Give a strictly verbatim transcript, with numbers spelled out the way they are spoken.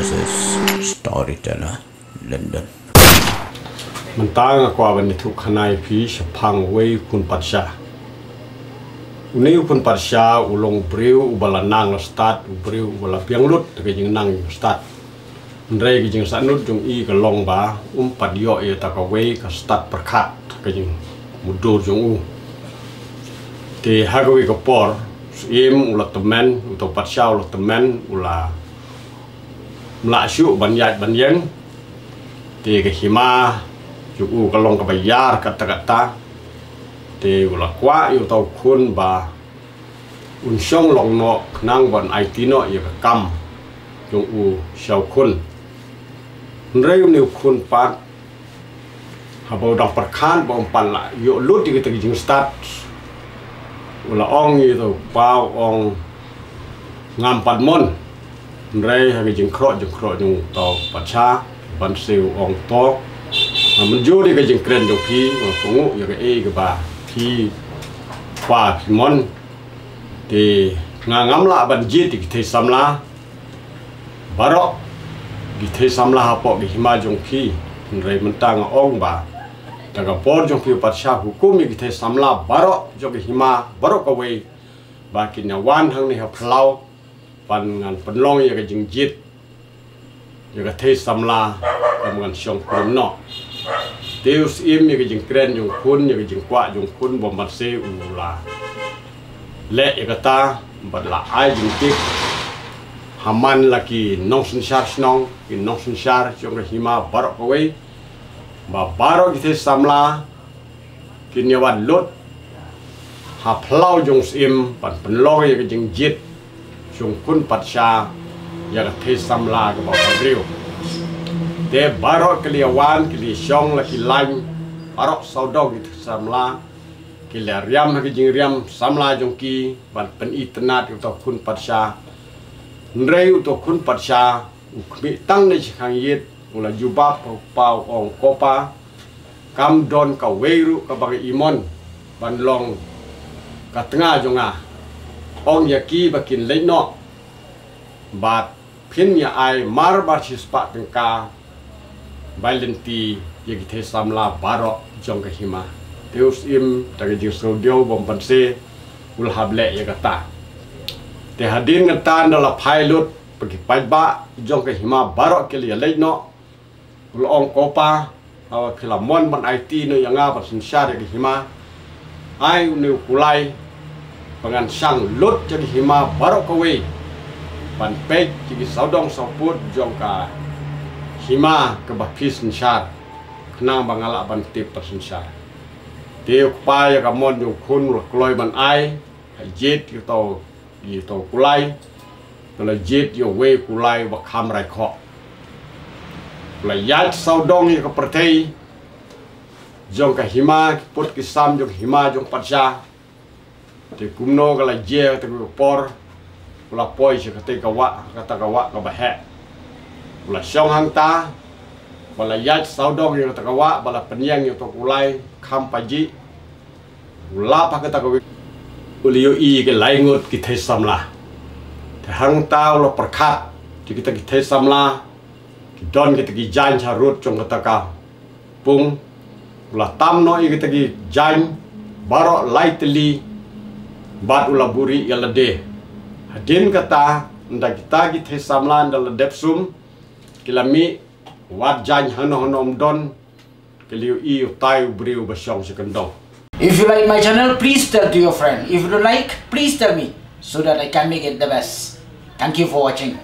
This is Storyteller London. Mynta nga kwah ban ïathuh khana ïa phi shaphang uwei u khun patsha. Une u khun patsha u long u briew uba la nang la stad, u briew uba la biang lut da ka jingnang jong stad. Hynrei ka jingsahnut jong i ka long ba um pat ïoh ïa kata kawei ka stad pyrkhat ka jingmudui jong u. Te ha kawei ka por, u syiem u la tymmen, uto u patsha u la tymmen, u la mlak shuh ban ïaid ban ïeng. Te ka hima jong u ka long kaba ïar katta katta. Te u la kwah ïa uto u khun ba un shong long noh khnang ban aiti noh ïa ka kam jong u sha u khun. Hynrei une u khun pat, haba u dang pyrkhat ba um pat lah ïoh lut ïa kata ka jingstad, u la ong ïa uto u kpa, u ong, ngam pat mon. Hynrei ha ka jingkhroh jingkhroh jong uto u patsha, ban shu ong to, nga mynjur ïa ka jingkren jong phi, nga kohnguh ïa kaei kaba phi kwah phi mon. Te nga ngam lah ban jied ïa ki thei samla baroh, ki thei samla hapoh ki hima jong phi. Hynrei mynta nga ong ba da ka por jong phi u patsha, hukum ïa ki thei samla baroh jong ki hima baroh kawei ba kin ïa wan hangne ha phyllaw, ban ngan pynlong ïa ka jingjied ïa ka thei samla, kam ngan shong khlem noh. Te u syiem ïa ka jingkren jong u khun, ïa ka jingkwah jong u khun, bym pat shu u la leh ïa kata, bad la ai jingtip ha man la ki nongsynshar shnong, ki nongsynshar jong ka hima baroh kawei, ba baroh ki thei samla kin ïa wan lut ha phyllaw jong u syiem ban pynlong ïa ka jingjied jong u khun patsha ïa ka thei samla kaba pha briew. Te baroh ki la ïa wan, ki la ïa shong la ki lain, baroh sawdong ki thei samla ki la ïa riam ha ka jingriam samla jong ki ban pynitynnad ïa uto u khun patsha. Hynrei uto u khun patsha u khmih tang na shi khang ïit, u la jubab ha u kpa, u ong, ko pa, kam don kawei ruh kaba nga i mon ban long ka tnga jong nga. Ong ïa ki ba kin leit noh, bad phin ïa ai mar bar shispah tyngka bai lynti ïa ki thei samla baroh jong ka hima. Te u syiem da ka jingsngewdiaw bym pat shu u la hap leh ïa kata. Te hadien kata ynda la phai lut ba ki paidbah jong ka hima baroh ki la ïa leit noh, u la ong, ko pa, haba phi la mon ban aiti noh ïa nga ban synshar ïa ka hima, ai une u kulai ba ngan shang lut ïa ka hima baroh kawei ban peit ïa ki sawdong sawpud jong ka hima kaba phi synshar, khnang ba nga lah ban tip ban synshar. Te u kpa ïa ka mon jong u khun u la kloi ban ai, ha jied ïa uto, ïa uto u kulai, u la jied ïa uwei u kulai uba kham raikhoh. U la ïaid sawdong ïa ka pyrthei jong ka hima, ki pud ki sam jong ka hima jong u patsha. Te kumno ka la jia kata ka por, u la poi sha kata ka wah, kata ka wah kaba heh. U la shong hangta, ba la ïaid sawdong ïa kata ka wah, ba la pynïeng ïa uto u kulai kham pajih. U la lap ha kata ka wah, u la ïohi ïa ki lai ngut ki thei samla. Te hangta u la pyrkhat ïa kita ki thei samla ki don kita ki jaiñ harud jong kata ka pung. U la tam noh ïa kita ki jaiñ baroh lai tylli bad u la buhrieh ïa lade. Hadien kata, ynda kita ki thei samla ynda la dep sum, ki la mih, wat jaiñ hano hano ym don, ki la ïohi utai u briew ba shong sha kyndong. If you like my channel, please tell to your friend. If you don't like, please tell me so that I can make it the best. Thank you for watching.